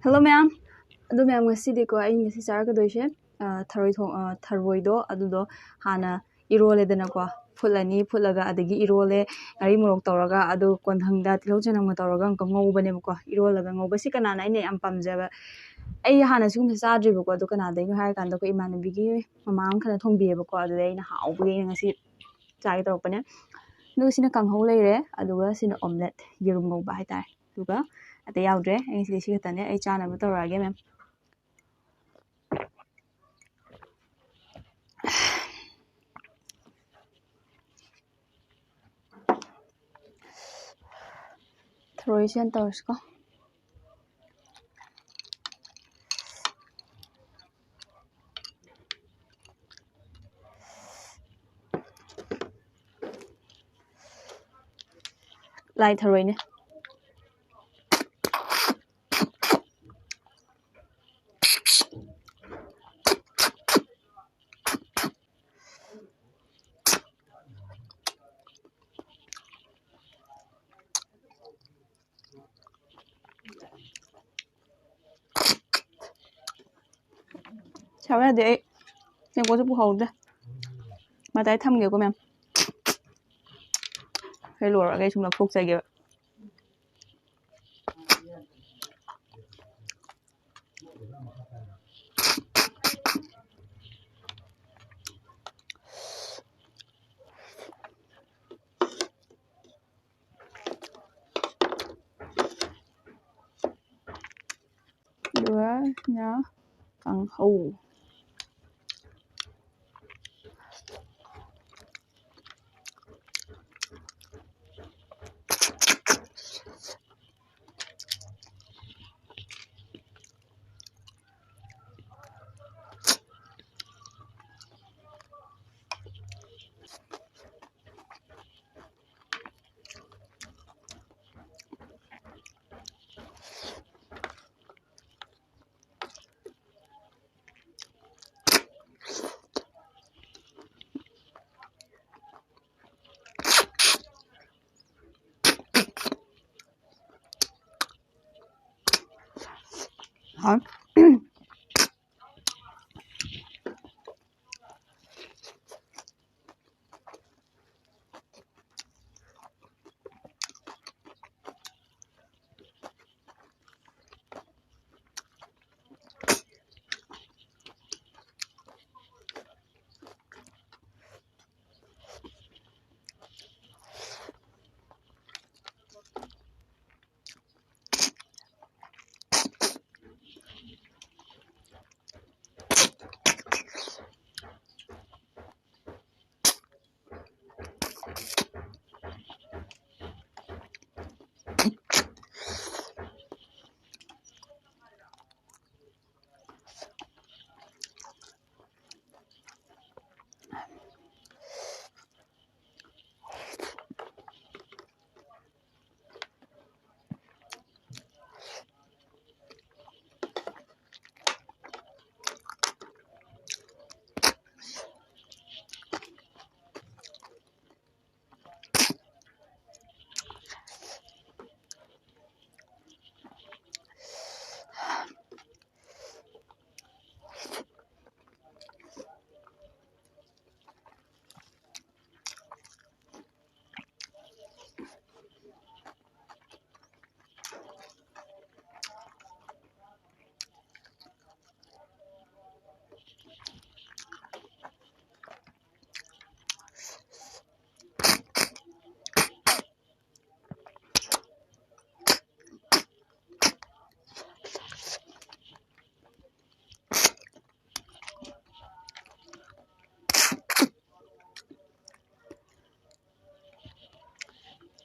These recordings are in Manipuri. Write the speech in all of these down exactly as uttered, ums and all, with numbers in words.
ꯍꯜꯂꯣ ꯃꯌꯥꯝ꯫ ꯑꯗꯣ ꯃꯌꯥꯝ, ꯉꯁꯤꯗꯤꯀꯣ, ꯑꯩ ꯉꯁꯤ ꯆꯥꯔꯛꯀꯗꯣꯏꯁꯦ, ꯑ, ꯊꯔꯣꯏ ꯊꯣꯡ-, ꯑ, ꯊꯔꯣꯏꯗꯣ ꯑꯗꯨꯗꯣ ꯍꯥꯟꯅ ꯏꯔꯣꯜꯂꯦꯗꯅꯀꯣ꯫ ꯐꯨꯠꯂꯅꯤ, ꯐꯨꯠꯂꯒ ꯑꯗꯒꯤ ꯏꯔꯣꯜꯂꯦ, ꯉꯥꯔꯤ ꯃꯣꯔꯣꯛ ꯇꯧꯔꯒ, ꯑꯗꯨ ꯀꯣꯟꯊꯪꯗ ꯇꯤꯜꯍꯧ ꯆꯅꯝꯒ ꯇꯧꯔꯒ ꯑꯃꯨꯛꯀ ꯉꯧꯕꯅꯦꯕꯀꯣ꯫ ꯏꯔꯣꯜꯂꯒ ꯉꯧꯕꯁꯤ ꯀꯅꯥꯅ ꯑꯩꯅ ꯌꯥꯝ ꯄꯥꯝꯖꯕ, ꯑꯩ ꯍꯥꯟꯅ ꯁꯤꯒꯨꯝꯕꯁꯦ ꯆꯥꯗ꯭ꯔꯤꯕꯀꯣ꯫ ꯑꯗꯨ ꯀꯅꯥꯗꯩꯅꯣ ꯍꯥꯏꯔꯀꯥꯟꯗ ꯑꯩꯈꯣꯏ ꯏꯃꯥꯟꯅꯕꯤꯒꯤ ꯃꯃꯥ ꯑꯃꯈꯛꯅ ꯊꯣꯡꯕꯤꯌꯦꯕꯀꯣ꯫ ꯑꯗꯨꯗꯩ ꯑꯩꯅ ꯍꯥꯎꯕꯒꯤ ꯑꯩꯅ ꯉꯁꯤ ꯆꯥꯒꯦ ꯇꯧꯔꯛꯄꯅꯦ꯫ ꯑꯗꯨꯒ ꯁꯤꯅ ꯀꯥꯡꯍꯧ ꯂꯩꯔꯦ, ꯑꯗꯨꯒ ꯁꯤꯅ omelette, ꯌꯦꯔꯨꯝ ꯉꯧꯕ ꯍꯥꯏꯇꯥꯔꯦ꯫ ꯑꯗꯨꯒ ꯑꯇꯩ ꯌꯥꯎꯗ꯭ꯔꯦ꯫ ꯑꯩ ꯉꯁꯤꯗꯤ ꯁꯤ ꯈꯛꯇꯅꯦ꯫ ꯑꯩ ꯆꯥꯅꯕ ꯇꯧꯔꯛꯑꯒꯦ ꯃꯦꯝ꯫ ꯊꯔꯣꯏꯁꯦ ꯑꯣꯏꯅ ꯇꯧꯔꯁꯤꯀꯣ꯫ ꯂꯥꯏ ꯊꯔꯣꯏꯅꯦ꯫ ꯁꯥꯕ ꯌꯥꯗꯦ ꯑꯩ꯫ ꯇꯦꯡꯀꯣꯠꯁꯨ ꯄꯨꯍꯧꯗꯦ꯫ ꯃꯇꯥꯏ ꯊꯝꯒꯦꯀꯣ ꯃꯌꯥꯝ꯫ ꯍꯦꯛ ꯂꯣꯏꯔꯒ ꯑꯩ ꯁꯨꯝ ꯂꯧꯊꯣꯛꯆꯒꯦꯕ꯫ ꯑꯗꯨꯒ ꯁꯤꯅ ꯀꯥꯡꯍꯧ꯫ ꯍꯥꯎ꯫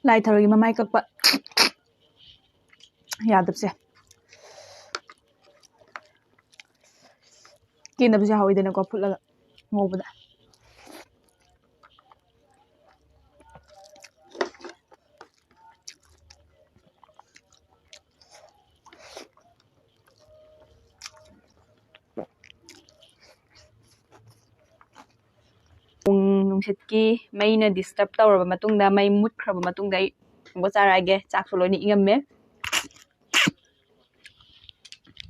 ꯂꯥꯏ ꯊꯔꯣꯏꯒꯤ ꯃꯃꯥꯏ ꯀꯛꯄ ꯌꯥꯗꯕꯁꯦ꯫ ꯀꯦꯟꯗꯕꯁꯨ ꯌꯥꯎꯍꯧꯋꯤꯗꯅꯀꯣ, ꯐꯨꯠꯂꯒ ꯉꯧꯕꯗ꯫ ꯄꯨꯡ ꯅꯨꯡꯁꯤꯠꯀꯤ ꯃꯩꯅ disturb ꯇꯧꯔꯕ ꯃꯇꯨꯡꯗ, ꯃꯩ ꯃꯨꯠꯈ꯭ꯔꯕ ꯃꯇꯨꯡꯗ ꯑꯩ ꯊꯣꯡꯕ ꯆꯥꯔꯛꯑꯒꯦ꯫ ꯆꯥꯛꯁꯨ ꯂꯣꯏꯅ ꯏꯪꯉꯝꯃꯦ꯫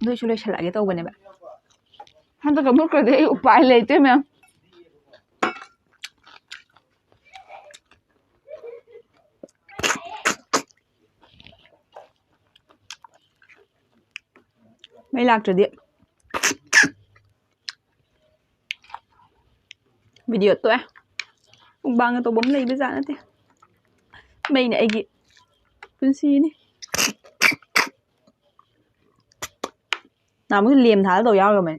ꯑꯗꯨꯏꯁꯨ ꯂꯣꯏꯁꯤꯜꯂꯛꯑꯒꯦ ꯇꯧꯕꯅꯦꯕ꯫ ꯍꯟꯗꯛꯀ ꯃꯨꯠꯈ꯭ꯔꯗꯤ ꯑꯩ ꯎꯄꯥꯏ ꯂꯩꯇꯦ ꯃꯌꯥꯝ꯫ ꯃꯩ ꯂꯥꯛꯇ꯭ꯔꯗꯤ ꯚꯤꯗꯤꯑꯣ ꯇꯣꯛꯑꯦ꯫ ꯃꯨꯛꯕꯥꯡꯒ ꯇꯧꯕ ꯑꯃ ꯂꯩꯕꯖꯥꯠ ꯅꯠꯇꯦ꯫ ꯃꯩꯅ ꯑꯩꯒꯤ ꯄꯨꯟꯁꯤꯅꯤ꯫ ꯅꯍꯥꯟꯃꯨꯛꯁꯨ ꯂꯦꯝ ꯊꯥꯗ ꯇꯧ ꯌꯥꯎꯔꯝꯃꯦ꯫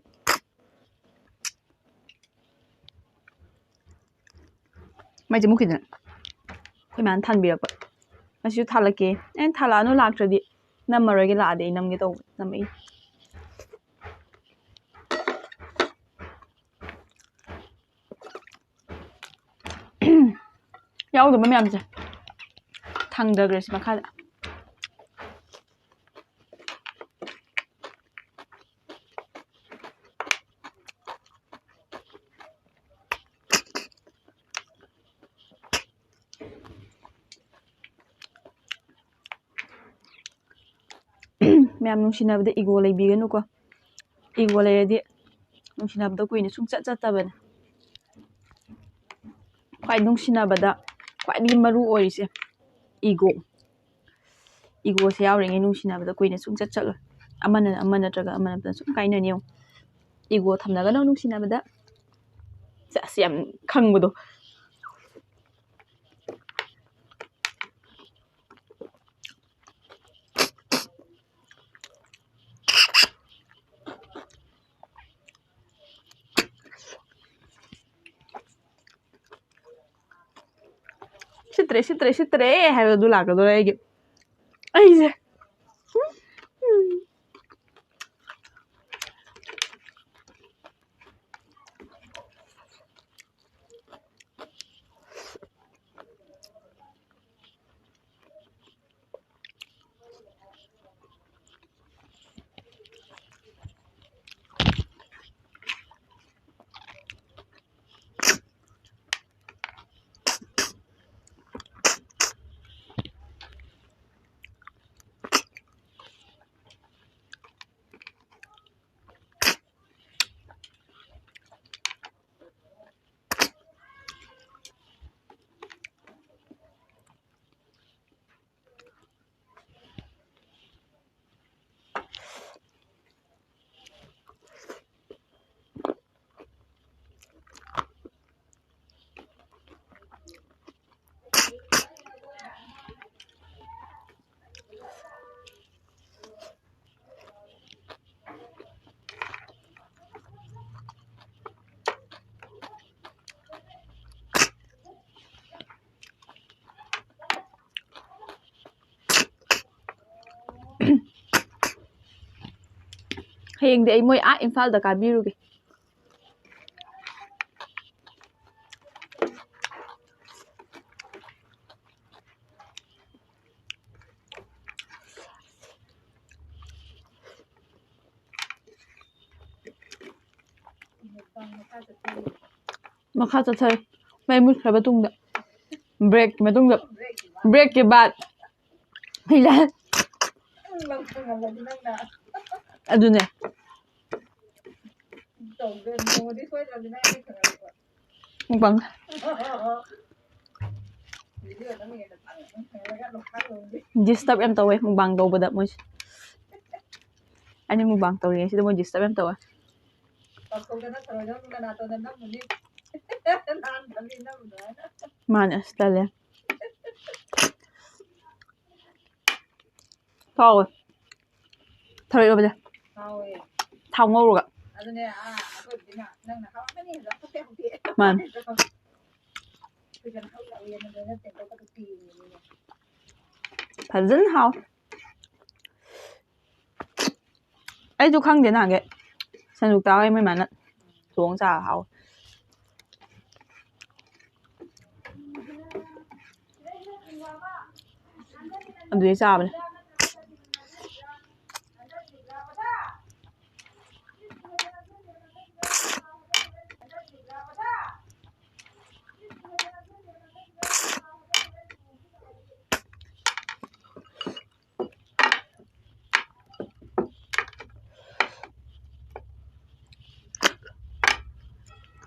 ꯃꯩꯁꯦ ꯃꯨꯠꯈꯤꯗꯅ ꯑꯩꯈꯣꯏ ꯃꯥꯅ ꯊꯥꯟꯕꯤꯔꯛꯄ꯫ "ꯉꯁꯤꯁꯨ ꯊꯥꯜꯂꯛꯀꯦ"꯫ ꯑꯩꯅ "ꯊꯥꯜꯂꯛꯑꯅꯨ, ꯂꯥꯛꯇ꯭ꯔꯗꯤ ꯅꯝꯃꯔꯣꯏꯒꯦ, ꯂꯥꯛꯑꯗꯤ ꯑꯩ ꯅꯝꯒꯦ" ꯇꯧꯕ, ꯅꯝꯃꯛꯏ꯫ ꯌꯥꯎꯗꯕ ꯃꯌꯥꯝꯁꯦ ꯊꯥꯡꯗꯈ꯭ꯔꯁꯤ ꯃꯈꯥꯗ꯫ ꯃꯌꯥꯝ, ꯅꯨꯡꯁꯤꯅꯕꯗ ꯏꯒꯣ ꯂꯩꯕꯤꯒꯅꯨꯀꯣ꯫ ꯏꯒꯣ ꯂꯩꯔꯗꯤ ꯅꯨꯡꯁꯤꯅꯕꯗꯣ ꯀꯨꯏꯅ ꯁꯨꯡꯆꯠ ꯆꯠꯇꯕꯅꯦ꯫ ꯈ꯭ꯋꯥꯏ ꯅꯨꯡꯁꯤꯅꯕꯗ ꯈ꯭ꯋꯥꯏꯗꯒꯤ ꯃꯔꯨ ꯑꯣꯏꯔꯤꯁꯦ ꯏꯒꯣ꯫ ꯏꯒꯣꯁꯦ ꯌꯥꯎꯔꯤꯉꯩ ꯅꯨꯡꯁꯤꯅꯕꯗ ꯀꯨꯏꯅ ꯁꯨꯡꯆꯠ ꯆꯠꯂꯣꯏ꯫ ꯑꯃꯅ ꯑꯃ ꯅꯠꯇ꯭ꯔꯒ ꯑꯃꯅ ꯁꯨꯝ ꯀꯥꯏꯅꯅꯤ ꯌꯦꯡꯉꯨ꯫ ꯏꯒꯣ ꯊꯝꯅꯒꯅꯣ ꯅꯨꯡꯁꯤꯅꯕꯗ꯫ ꯁꯦꯁ, ꯌꯥꯝ ꯈꯪꯕꯗꯣ꯫ "ꯁꯤꯠꯇ꯭ꯔꯦ, ꯁꯤꯠꯇ꯭ꯔꯦ, ꯁꯤꯠꯇ꯭ꯔꯦ" ꯍꯥꯏꯕꯗꯨ ꯂꯥꯛꯀꯗꯧꯔꯦ ꯑꯩꯒꯤ꯫ ꯑꯩꯁꯦ꯫ ꯍꯌꯦꯡꯗꯤ ꯑꯩ ꯃꯣꯏ ꯑꯥ ꯏꯝꯐꯥꯜꯗ ꯀꯥꯕꯤꯔꯨꯒꯦ꯫ ꯃꯈꯥ ꯆꯠꯊꯔꯦ꯫ ꯃꯩ ꯃꯨꯠꯈ꯭ꯔꯕ ꯇꯨꯡꯗ꯫ ꯕ꯭ꯔꯦꯛꯀꯤ ꯃꯇꯨꯡꯗ꯫ ꯕ꯭ꯔꯦꯛꯀꯤ ꯕꯥꯠ꯫ ꯍꯩ ꯂꯥ꯫ ꯑꯗꯨꯅꯦ꯫ ꯃꯨꯛꯕꯥꯡ꯫ ꯗꯤꯁꯇꯔꯕ ꯌꯥꯝ ꯇꯧꯋꯦ ꯃꯨꯛꯕꯥꯡ ꯇꯧꯕꯗ ꯃꯣꯏꯁꯦ꯫ ꯑꯩꯅ ꯃꯨꯛꯕꯥꯡ ꯇꯧꯔꯤꯉꯩꯁꯤꯗ ꯃꯣꯏ ꯗꯤꯁꯇꯔꯕ ꯌꯥꯝ ꯇꯧꯋꯦ꯫ ꯃꯥꯅꯦ ꯑꯁ ꯇꯜꯂꯦ꯫ ꯍꯥꯎꯋꯦ꯫ ꯊꯔꯣꯏ ꯏꯔꯣꯝꯕꯁꯦ꯫ ꯊꯥꯎ ꯉꯧꯔꯒ꯫ ꯃꯥꯅꯦ꯫ ꯐꯖꯅ ꯍꯥꯎ꯫ ꯑꯩꯁꯨ ꯈꯪꯗꯦ ꯅꯍꯥꯟꯒꯩ꯫ ꯁꯟꯖꯨꯛꯇ ꯍꯣꯏ ꯃꯣꯏ ꯃꯥꯅ ꯊꯣꯡ ꯆꯥꯕ ꯍꯥꯎꯋꯦ꯫ ꯑꯗꯨꯗꯤ ꯆꯥꯕꯅꯦ꯫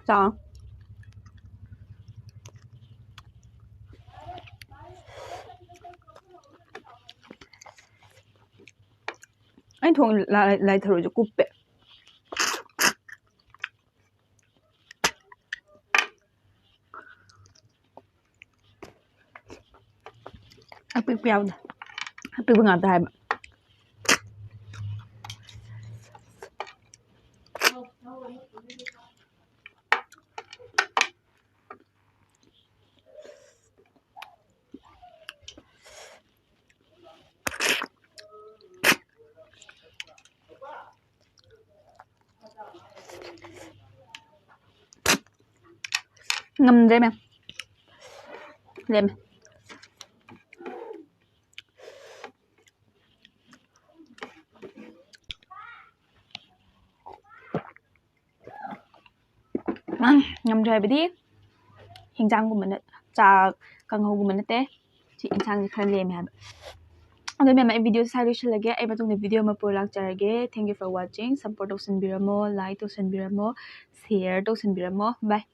ꯆꯥ꯫ ꯑꯩ ꯊꯣꯡ ꯂꯥꯏ ꯊꯔꯣꯏꯁꯨ ꯀꯨꯞꯄꯦ꯫ ꯑꯄꯤꯛꯄ ꯌꯥꯎꯗꯦ꯫ ꯑꯄꯤꯛꯄ ꯉꯥꯛꯇ ꯍꯥꯏꯕ꯫ ꯉꯝꯗ꯭ꯔꯦ ꯃꯌꯥꯝ꯫ ꯂꯦꯝꯃꯦ꯫ ꯎꯝ, ꯉꯝꯗ꯭ꯔꯦ ꯍꯥꯏꯕꯗꯤ ꯍꯤꯟꯖꯥꯡꯒꯨꯝꯕꯅ, ꯆꯥꯛ ꯀꯥꯡꯍꯧꯒꯨꯝꯕ ꯅꯠꯇꯦ꯫ ꯁꯤ ꯏꯟꯁꯥꯡꯁꯦ ꯈꯔ ꯂꯦꯝꯃꯦ ꯍꯥꯏꯕ꯫ ꯑꯗꯣ ꯃꯌꯥꯝ, ꯑꯩ ꯚꯤꯗꯤꯑꯣꯁꯦ ꯁ꯭ꯋꯥꯏ ꯂꯣꯏꯁꯤꯜꯂꯒꯦ꯫ ꯑꯩ ꯃꯇꯨꯡꯗ ꯚꯤꯗꯤꯑꯣ ꯑꯃ ꯄꯨꯔ ꯂꯥꯛꯆꯔꯒꯦ꯫ Thank you for watching. Support ꯇꯧꯁꯟꯕꯤꯔꯝꯃꯣ, like ꯇꯧꯁꯟꯕꯤꯔꯝꯃꯣ, share ꯇꯧꯁꯟꯕꯤꯔꯝꯃꯣ꯫ Bye꯫